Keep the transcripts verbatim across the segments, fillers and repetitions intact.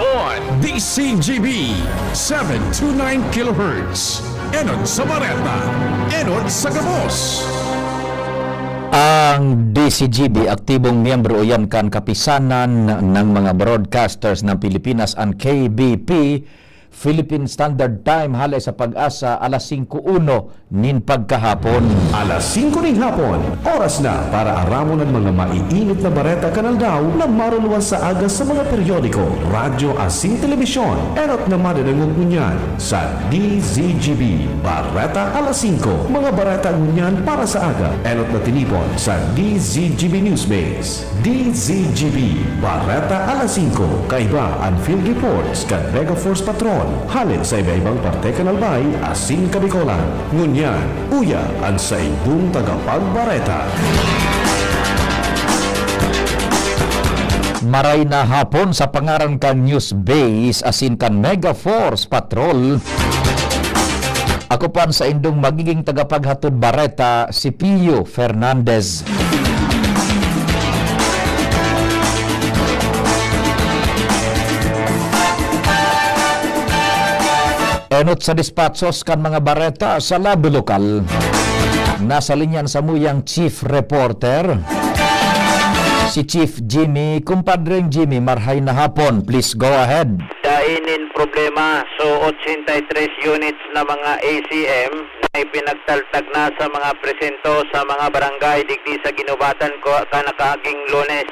On D C G B, seven two nine kilohertz. Enot sa Bareta, enot sa gabos. Ang D C G B, aktibong miyembro iyan kan Kapisanan ng mga Broadcasters ng Pilipinas, an K B P, Philippine Standard Time, hale sa Pag-asa, alas singko uno nin pagkahapon. Alas singko ning hapon, oras na para aramon an mga maiinit na bareta kan aldaw na maruluwas sa aga sa mga periodiko, radyo asin telebisyon. Enot na madadangog ngunyan sa D Z G B Bareta Alas Singko. Mga bareta ngunyan para sa aga, enot na tinipon sa D Z G B Newsbase. D Z G B, Bareta Alas Singko, kaiba an field reports kan Mega Force Patrol, hale sa iba-ibang parte kan Albay asin Kabicolan. Ngunyan, uya an saindong tagapagbareta. Maray na hapon sa pangaran kan News Base asin kan Mega Force Patrol. Ako po an saindong magiging tagapaghatod bareta, si Pio Fernandez. Enot sa despatsos kan mga bareta sa lado lokal. Nasa linya an samuyang chief reporter, si Chief Jimmy. Kumpadreng Jimmy, marhay na hapon. Please go ahead. Dai nin problema. So, ochenta y tres units na mga A C M na ipinagtaltag na sa mga presento sa mga barangay digdi sa Guinobatan ko, kanakaaging Lunes.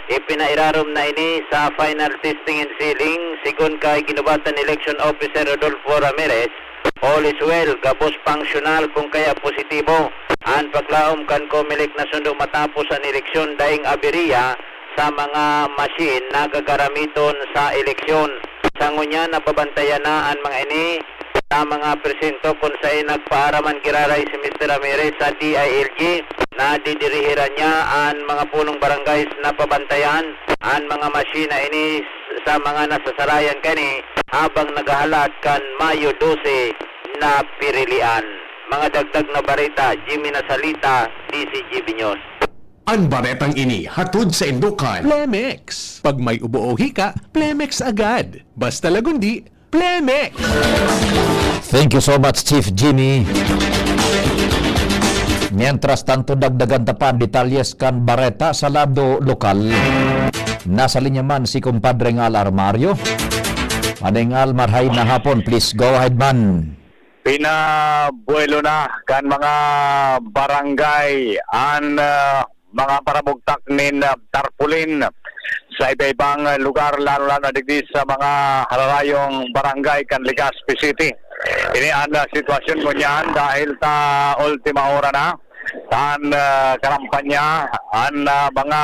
Ipinairarom na ini sa final testing and sealing, sigon kay Guinobatan Election Officer Rodolfo Ramirez. All is well, gabos functional kun kaya positibo an paglaom kan Comelec na sundo matapos an eleksyon, daing aberya sa mga machine na gagaramiton sa eleksyon. Sa ngunyan, nababantayan na an mga ini sa mga presinto kun saen nagpaaram an giraray si Mister Ramirez sa D I L G. Nadidirihiran niya an mga punong barangay na pabantayan an mga machine na ini sa mga nasasarayan kani habang naghahalat kan Mayo dose na pirilian. Mga dagdag na bareta, Jimmy Nasalita, D Z G B News. An baretang ini hatod saindo kan Plemex. Pag may ubo o hika, Plemex agad. Basta Lagundi, Plemex! Thank you so much, Chief Jimmy. Mientras tanto, dagdagan ta pa an detalyes kan bareta sa lado lokal. Nasa linya man si Kumpadre Ngal Armario. Padre Ngal, marhay na hapon. Please go ahead man. Pinabuelo na kan mga barangay an, ah, mga parabugtak nin, ah, tarpaulin sa iba-ibang lugar, lalo-lalo na digdi sa mga hararayong barangay kan Legazpi City. Ini an, ah, sitwasyon ngunyan dahil ta ultima hora na an, ah, karampanya, an, ah, mga,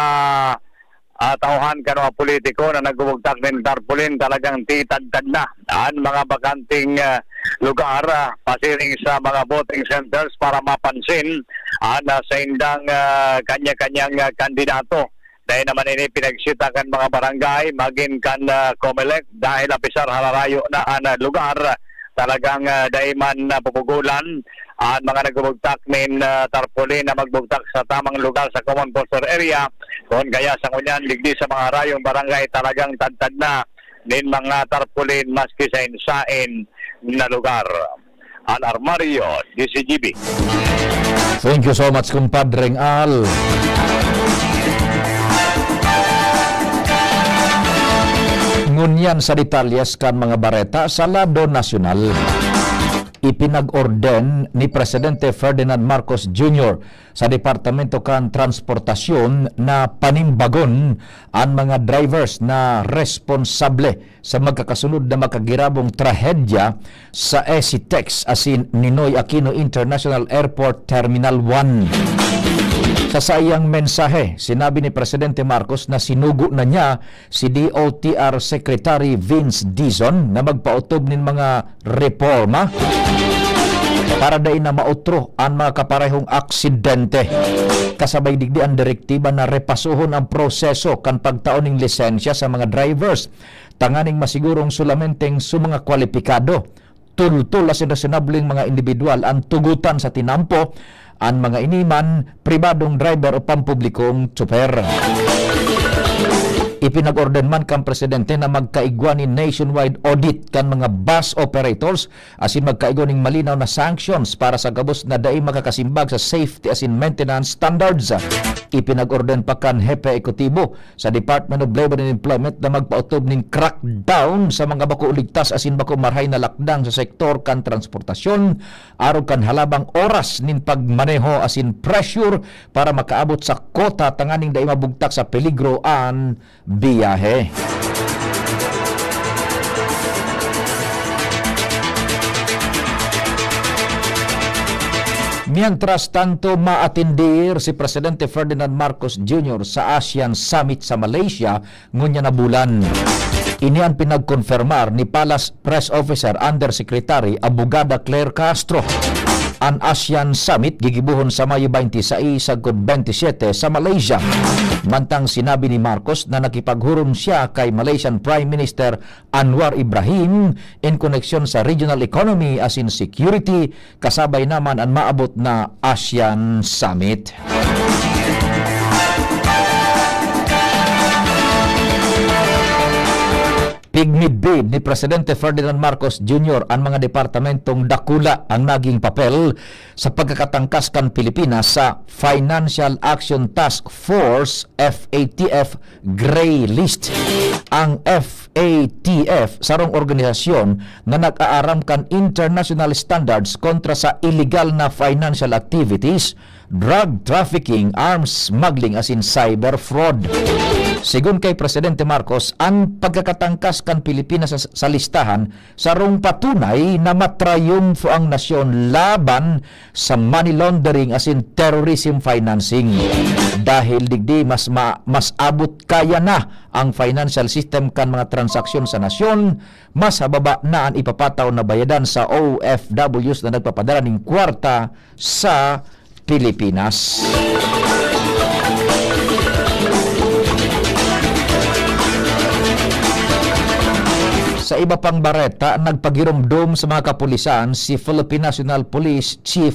ah, tauhan kan mga politiko na nagbubugtak nin tarpaulin, talagang titagtag na an mga bakanting, ah, lugar, ah, pasiring sa mga voting centers para mapansin an, ah, saindang, ah, kanya-kanyang, ah, kandidato. Dai naman ini pinagsita kan mga barangay, magin kan, ah, Comelec, dahil apisar hararayo na an, ah, lugar. Talagang, ah, dai man napupugulan an mga nagbubugtak nin, ah, tarpaulin na magbugtak sa tamang lugar sa common posture area. Kun kaya sa ngunyan, digdi sa mga harayong barangay, talagang tagtag na nin mga tarpaulin maski saen-saen na lugar. Al Armario, D Z G B. Thank you so much, Kumpadreng Al. Ngunyan sa detalyes kan mga bareta sa lado nasyonal. Ipinag-orden ni Presidente Ferdinand Marcos Junior sa Departamento kan Transportasyon na panimbagon an mga drivers na responsable sa magkakasunod na makagirabong trahedya sa ECTEX asin Ninoy Aquino International Airport Terminal one. Sa saiyang mensahe, sinabi ni Presidente Marcos na sinugo na niya si D O T R Secretary Vince Dizon na magpaotob nin mga reforma para dai na maotro an mga kaparehong aksidente. Kasabay digdi an direktiba na repasohon ang proseso kan pagtao nin lisensya sa mga drivers tanganing masigurong solamenteng sa mga kwalipikado, tultol asin resonableng mga indibidwal an tugotan sa tinampo an mga ini man pribadong driver o pampublikong tsoper. Ipinag-order man kan presidente na magkaigwa nin nationwide audit kan mga bus operators asin magkaigwa nin malinaw na sanctions para sa gabos na dai makakasimbag sa safety asin maintenance standards. Ipinag-order pa kan hepe ekutibo sa Department of Labor and Employment na magpaotob nin crackdown sa mga bako ligtas asin bako marahay na lakdang sa sektor kan transportasyon, arog kan halabang oras nin pagmaneho asin pressure para makaabot sa kota tanganing dai mabugtak sa peligro an biyahe. Mientras tanto, maatendir si Presidente Ferdinand Marcos Junior sa ASEAN Summit sa Malaysia ngunyan na bulan. Ini an pinagkonfirmar ni Palace Press Officer Undersecretary Abogada Claire Castro. An ASEAN Summit gigibohon sa Mayo twenty-six sagkod twenty-seven sa Malaysia. Mantang sinabi ni Marcos na nakipaghurom siya kay Malaysian Prime Minister Anwar Ibrahim in koneksyon sa regional economy asin security, kasabay naman an maabot na ASEAN Summit. Pigmidbid ni Presidente Ferdinand Marcos Junior an mga departamentong dakula ang naging papel sa pagkakatangkas kan Pilipinas sa Financial Action Task Force, F A T F, Grey List. Ang F A T F, sarong organisasyon na nag-aaram kan international standards kontra sa illegal na financial activities, drug trafficking, arms smuggling asin cyber fraud. Sigon kay Presidente Marcos, an pagkakatangkas kan Pilipinas sa, sa listahan sarong patunay na matrayumfo ang nasyon laban sa money laundering asin terrorism financing. Dahil digdi, mas ma-, mas abot kaya na ang financial system kan mga transaksyon sa nasyon, mas hababa na an ipapataw na bayadan sa O F Ws na nagpapadara nin kwarta sa Pilipinas. Sa iba pang bareta, nagpagiromdom sa mga kapulisan si Philippine National Police Chief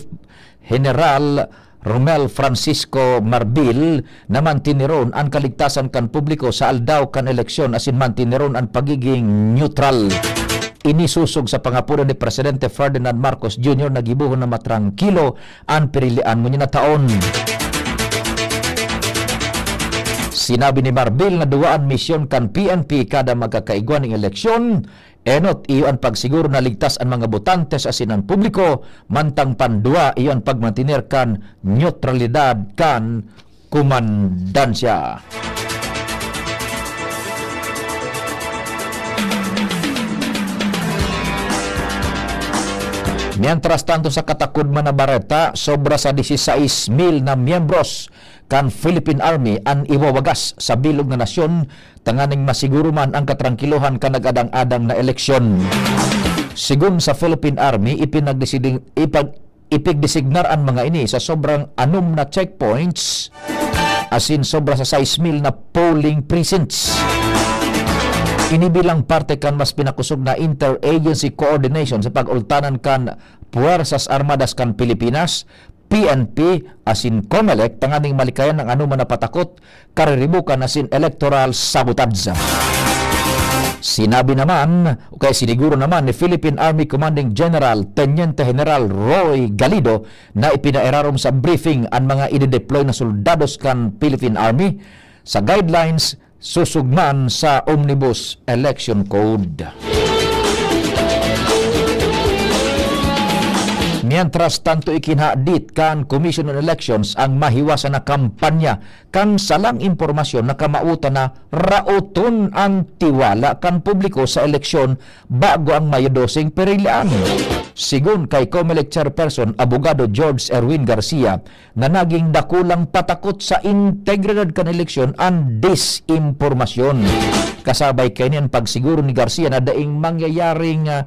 General Romel Francisco Marbil na mantiniron an kaligtasan kan publiko sa aldaw kan eleksyon asin mantiniron an pagiging neutral. Ini sosog sa pangapodan ni Presidente Ferdinand Marcos Junior na gibohon na matrangkilo an pirilian ngunyan na taon. Sinabi ni Marbil na duwa an misyon kan P N P kada magkakaigwa nin eleksyon, enot iyo an pagsiguro na ligtas an mga botantes asin an publiko, mantang pandua iyo an pagmantener kan neutralidad kan komandansya. Mientras tanto, sa katakudman na bareta, sobra sa dieciséis mil na miyembros kan Philippine Army an iwawagas sa bilog na nasyon tanganing masiguro man ang katrangkilohan kan nag-adang-adang na eleksyon. Sigon sa Philippine Army, ipinagdesidi-, ipag-, ipigdesignar an mga ini sa sobrang anom na checkpoints asin sobra sa sais mil na polling precincts. Ini bilang parte kan mas pinakosog na interagency coordination sa pag-ultanan kan Puwersas Armadas kan Pilipinas, P N P asin COMELEC tanganing malikayan ang anoman na patakot, kariribukan asin electoral sabotage. Sinabi naman, o kaya siniguro naman ni Philippine Army Commanding General Teniente General Roy Galido na ipinairarom sa briefing an mga idedeploy na soldados kan Philippine Army sa guidelines susog man sa Omnibus Election Code. Mientras tanto, ikinhadit kan Commission on Elections ang mahiwasan na kampanya kan salang impormasyon na kamawotan na raoton an tiwala kan publiko sa eleksyon bago ang Mayo dose pirilian. Sigon kay COMELEC Chairperson Abogado George Erwin Garcia, na naging dakulang patakot sa integridad kan eleksyon an disimpormasyon. Kasabay kaini an pagsiguro ni Garcia na daing mangyayaring, ah,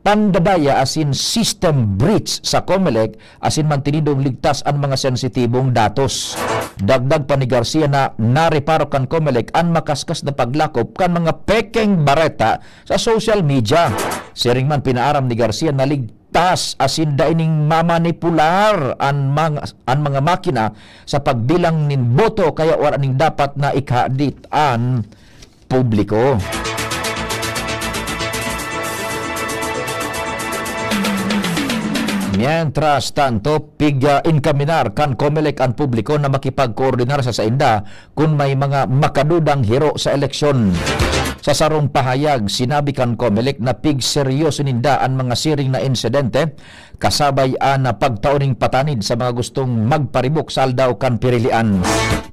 pandadaya asin system breach sa COMELEC asin mantenidong ligtas an mga sensitibong datos. Dagdag pa ni Garcia na nareparo kan COMELEC an makaskas na paglakop kan mga pekeng bareta sa social media. Siring man, pinaaram ni Garcia na lig-, tas asin dai ning mamanipular an mga, an mga makina sa pagbilang nin boto, kaya wala ning dapat na ikahadit an publiko. Mientras tanto, pig-, ah, inkaminar kan Comelec an publiko na makipagkoordinar sa sainda kun may mga makadudang hiro sa eleksyon. Sa sarong pahayag, sinabi kan Comelec na pigseryoso ninda an mga siring na insidente, kasabay an pagtao ning patanid sa mga gustong magparibok sa aldaw kan pirilian.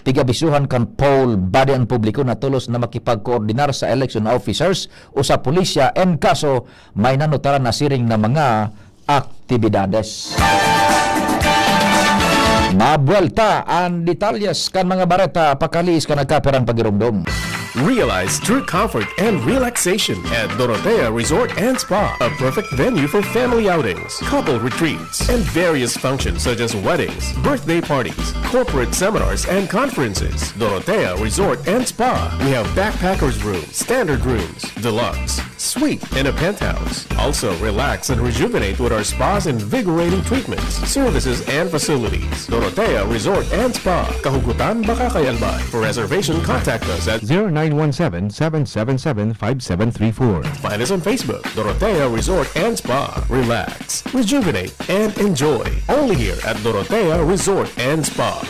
Pig-abisuhan kan poll body an publiko na tolos na makipagkoordinar sa election officers o sa pulisya en kaso may nanutaran na siring na mga aktibidades. Mabuwelta an detalyes kan mga bareta pakaliis kan nagkapirang pagiromdom. Realize true comfort and relaxation at Dorotea Resort and Spa, a perfect venue for family outings, couple retreats, and various functions such as weddings, birthday parties, corporate seminars, and conferences. Dorotea Resort and Spa. We have backpackers room, standard rooms, deluxe, suite, and a penthouse. Also, relax and rejuvenate with our spa's invigorating treatments, services, and facilities. Dorotea Resort and Spa, Kahugutan, Bacacay, Albay. For reservation, contact us at zero nine one seven, seven seven seven, five seven three four. Find us on Facebook, Dorotea Resort and Spa. Relax, rejuvenate, and enjoy. Only here at Dorotea Resort and Spa.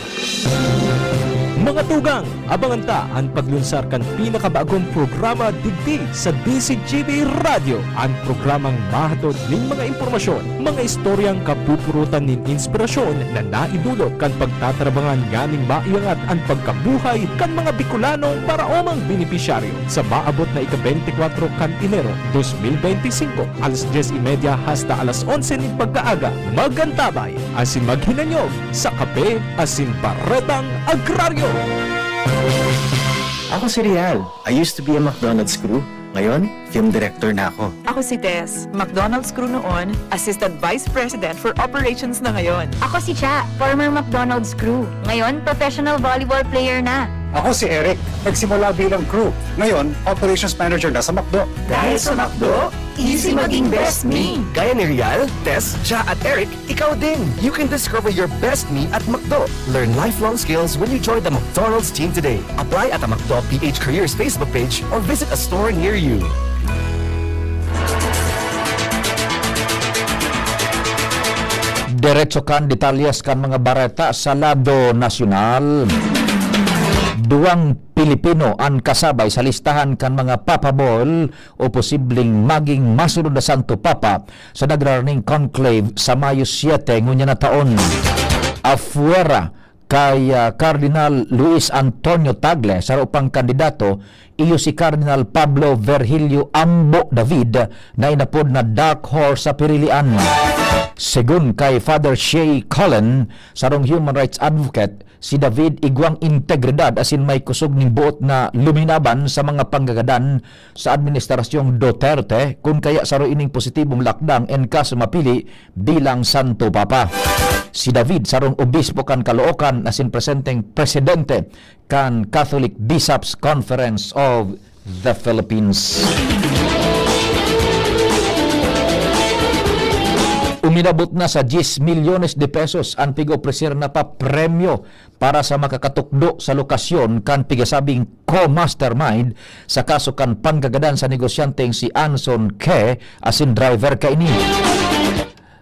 Mga tugang, abangan ta an paglunsar kan pinakabagong programa digdi sa D Z G B Radyo, an programang mahatod nin mga impormasyon, mga istoryang kapupurutan nin inspirasyon na naidulot kan pagtatarabangan nganing maiangat an pagkabuhay kan mga Bicolanong paraomang benepisyaryo. Sa maabot na ika-beintikwatro kan Enero, dos mil beintisinko, alas dyes y media hasta alas onse nin pagkaaga, mag-antabay asin maghinanyog sa Kape asin Baretang Agraryo. Ako si Rial. I used to be a McDonald's crew. Ngayon, film director na ako. Ako si Tess, McDonald's crew noon, Assistant Vice President for Operations na ngayon. Ako si Cha, former McDonald's crew. Ngayon, professional volleyball player na. Ako si Eric, nagsimula bilang crew. Ngayon, operations manager na sa McDo. Dahil sa McDo, easy maging best me. Gaya ni Rial, Tess, Cha at Eric, ikaw din! You can discover your best me at McDo. Learn lifelong skills when you join the McDonald's team today. Apply at a McDo P H Careers Facebook page or visit a store near you. Diretso kan detalyes kan mga bareta sa lado nasyonal. Duwang Pilipino an kasabay sa listahan kan mga papabol o posibleng maging masunod na Santo Papa sa nagraraning conclave sa Mayo siete ngunyan na taon. Afuera kay, ah, Cardinal Luis Antonio Tagle, saro pang kandidato, iyo si Cardinal Pablo Virgilio Ambo David na inapod na dark horse sa pirilian. Segun kay Father Shay Cullen, sarong human rights advocate, si David igwang integridad asin may kusog nin boot na luminaban sa mga panggagadan sa Administrasyong Duterte, kun kaya saro ining positibong lakdang en kaso mapili bilang Santo Papa. Si David, sarong obispo kan Caloocan asin presenteng presidente kan Catholic Bishops' Conference of the Philippines. Uminabot na sa diyes milyones de pesos an pig-opreser na papremyo para sa makakatukdo sa lokasyon kan pigasabing co-mastermind sa kaso kan panggagadan sa negosyanteng si Anson Khe asin driver kaini.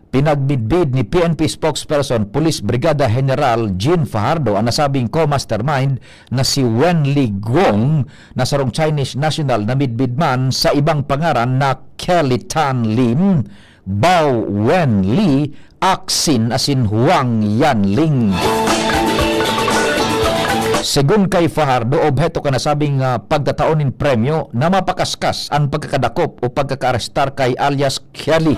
Pinagmidbid ni P N P spokesperson Police Brigada General Jean Fajardo an nasabing co-mastermind na si Wen Li Guong, na sarong Chinese national na midbid man sa ibang pangaran na Kelly Tan Lim, Bao Wen Li, Aksin asin Huang Yanling. Segun kay Fajardo, obheto kan nasabing, ah, pagtatao nin premyo na mapakaskas an pagkakadakop o pagkakaarestar kay alias Kelly.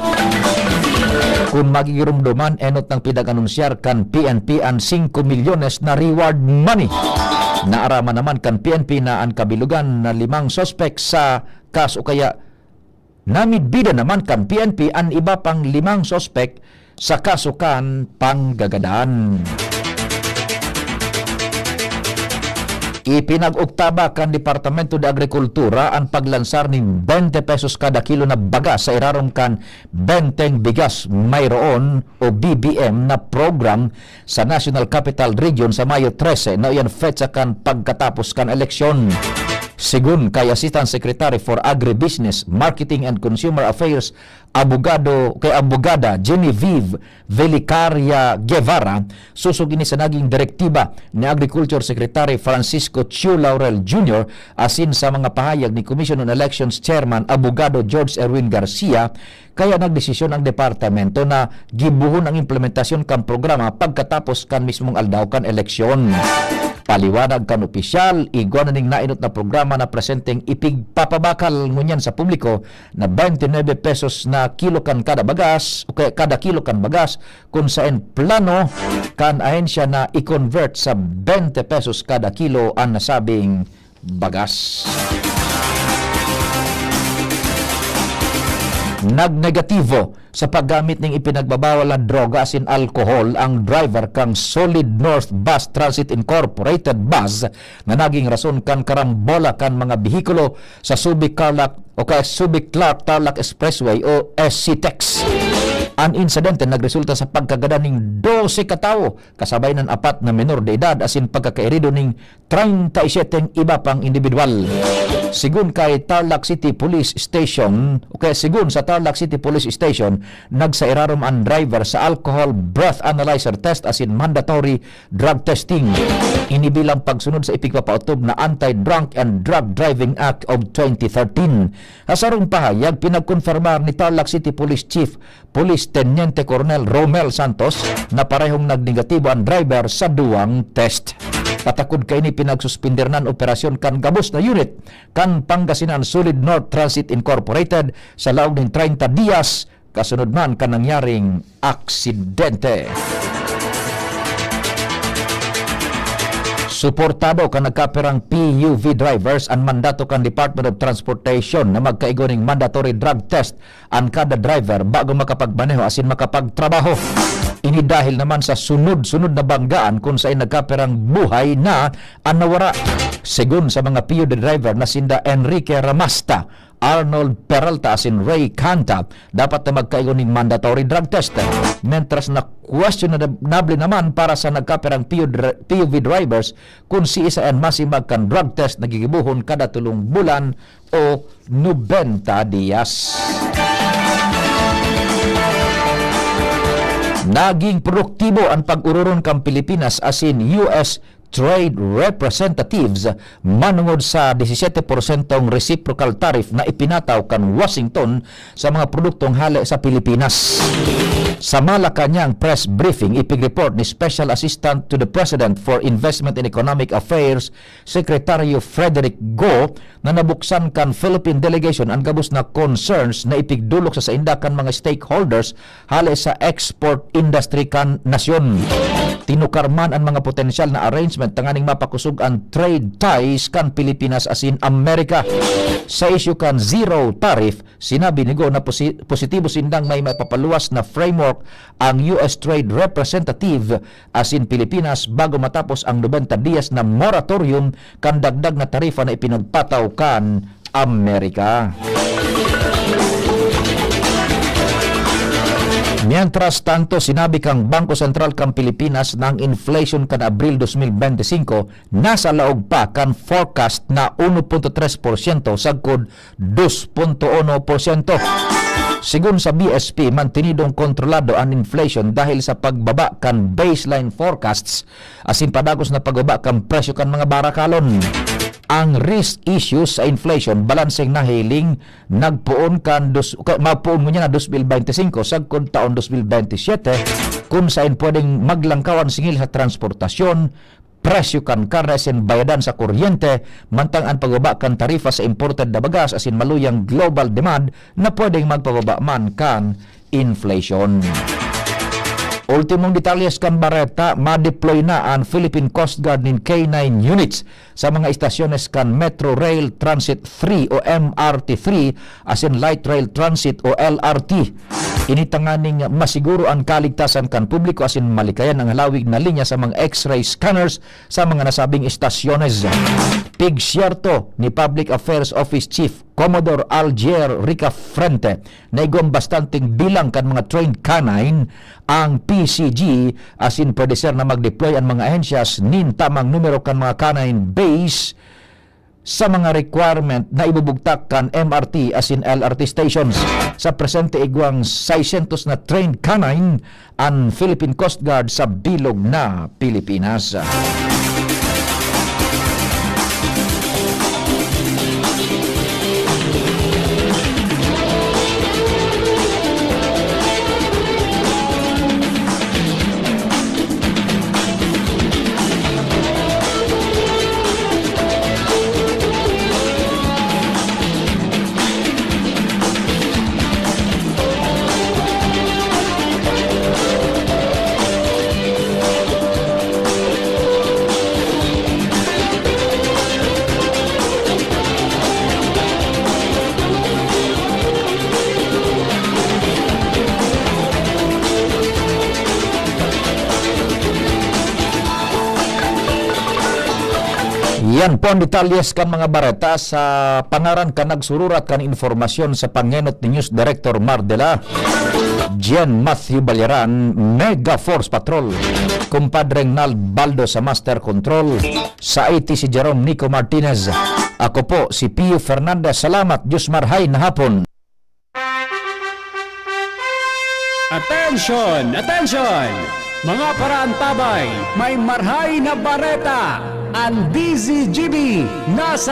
Kun magigiromdoman, enot nang pinag-anunsyar kan P N P an singko milyones na reward money. Naaraman naman kan P N P na an kabilugan na limang suspek sa kaso kaya namidbidan naman kan P N P an iba pang limang suspek sa kaso kan panggagadan. Ipinag-oktaba kan Departamento de Agrikultura an paglansar nin bente pesos kada kilo na baga sa irarom kan Benteng Bigas Mayroon o B B M na program sa National Capital Region sa Mayo trese, na iyan petsa kan pagkatapos kan eleksyon. Segun kay Assistant Secretary for Agribusiness, Marketing and Consumer Affairs, abogado, kay Abogada Genevieve Velicaria Guevara, susog ini sa naging direktiba ni Agriculture Secretary Francisco Chiu Laurel Junior asin sa mga pahayag ni Commission on Elections Chairman Abogado George Erwin Garcia, kaya nagdesisyon ang departamento na gibohon ang implementasyon kan programa pagkatapos kan mismong aldaw kan eleksyon. Paliwanag kan opisyal, igwa na ning nainot na programa na presenteng ipigpapabakal ngunyan sa publiko na twenty-nine pesos na kilo kan kada bagas o kaya kada kilo kan bagas, kun saen plano kan ahensya na i-convert sa twenty pesos kada kilo an nasabing bagas. Nagnegatibo sa paggamit ning ipinagbabawal na droga asin alkohol ang driver kan Solid North Bus Transit Incorporated bus na naging rason kan karambola kan mga behikulo sa Subic-Tarlac o kaya Subic-Clark-Tarlac Expressway o S C TEX. An insidente nagresulta sa pagkagadan ning dose ka tawo, kasabay nan apat na menor de edad, asin pagkakairido ning treinta y siete iba pang indibidwal. Segun kay Tarlac City Police Station, o kaya segun sa Tarlac City Police Station, nagsairarom an driver sa alcohol breath analyzer test asin mandatory drug testing. Ini bilang pagsunod sa ipigpapaotob na Anti-Drunk and Drug Driving Act of twenty thirteen. Sa sarong pahayag, pinagkonfirmar ni Tarlac City Police Chief Police Teniente Coronel Romel Santos na parehong nagnegatibo an driver sa duwang test. Patakod kaini, pinagsuspender na an operasyon kan gabos na unit kan Pangasinan Solid North Transit Incorporated sa laog nin treinta dias, kasunod man kan nangyaring aksidente. Suportado kan nagkapirang P U V drivers an mandato kan Department of Transportation na magkaigo ning mandatory drug test an kada driver bago makapagmaneho asin makapagtrabaho. Ini dahil naman sa sunod-sunod na banggaan kun saen nagkapirang buhay na an nawara. Segun sa mga P U V driver na sinda Enrique Ramasta, Arnold Peralta asin Ray Canta, dapat na magkaigo nin mandatory drug test. Mentras na questionable naman para sa nagkapirang P U V dri-, P U V drivers kun siisay an masimbag kan drug test na gigibohon kada tolong bulan o nobenta dias. Naging produktibo an pag-ororon kan Pilipinas asin U S trade representatives manongod sa disisiete porsiyentong reciprocal tariff na ipinataw kan Washington sa mga produktong hale sa Pilipinas. Sa Malacañang press briefing, ipigreport ni Special Assistant to the President for Investment and Economic Affairs, Sekretaryo Frederick Go, na nabuksan kan Philippine delegation an gabos na concerns na ipigdolok sa sainda kan mga stakeholders hale sa export industry kan nasyon. Tinukar man an mga potensyal na arrangement tanganing mapakosog an trade ties kan Pilipinas asin Amerika. Sa isyu kan zero tariff, sinabi ni Go na posi-, positibo sindang may mapapaluwas na framework ang U S Trade Representative asin Pilipinas bago matapos ang nobenta dias na moratorium kan dagdag na tarifa na ipinagpataw kan Amerika. Mientras tanto, sinabi kan Bangko Sentral kan Pilipinas na ang inflation kan Abril dos mil bente singko nasa laog pa kan forecast na uno punto tres porsyento sagkod dos punto uno porsyento. Segun sa B S P, mantenidong kontrolado an inflation dahil sa pagbaba kan baseline forecasts asin padagos na pagbaba kan presyo kan mga barakalon. Ang risk issues sa inflation balanseng nahiling nagpoon kan dos, ka-, mapoon ngunyan na dos mil bente singko sagkod taon dos mil bente siyete, kun saen pwedeng maglangkaw an singil sa transportasyon, presyo kan karne asin bayadan sa kuryente, mantang an pagbaba kan tarifa sa imported na bagas asin maluyang global demand na pwedeng magpababa man kan inflation. Ultimong detalyes kan bareta, ma-deploy na an Philippine Coast Guard nin K nine units sa mga estasyones kan Metro Rail Transit three o M R T three asin Light Rail Transit o L R T. Ini tanganing masiguro an kaligtasan kan publiko asin malikayan ang halawig na linya sa mga X-ray scanners sa mga nasabing estasyones. Pigsyerto ni Public Affairs Office Chief Commodore Algier Ricafrente na igwang bastanteng bilang kan mga trained canine ang P C G asin pwede ser na mag-deploy an mga ahensyas nin tamang numero kan mga canine base sa mga requirement na ibubugtak kan M R T asin L R T stations. Sa presente, igwang seiscientos na trained canine an Philippine Coast Guard sa bilog na Pilipinas. Yan po an detalyes kan mga bareta. Sa pangaran kan nagsururat kan impormasyon, sa pangenot ni News Director Mardela, Jen Matthew Balyaran, Mega Force Patrol, Kumpadre Nald Baldo sa Master Control, sa I T si Jerome Nico Martinez. Ako po si Pio Fernandez. Salamat, Diyos marhay na hapon. Attention! Attention! Mga paraantabay, may marhay na bareta! An D Z G B nasa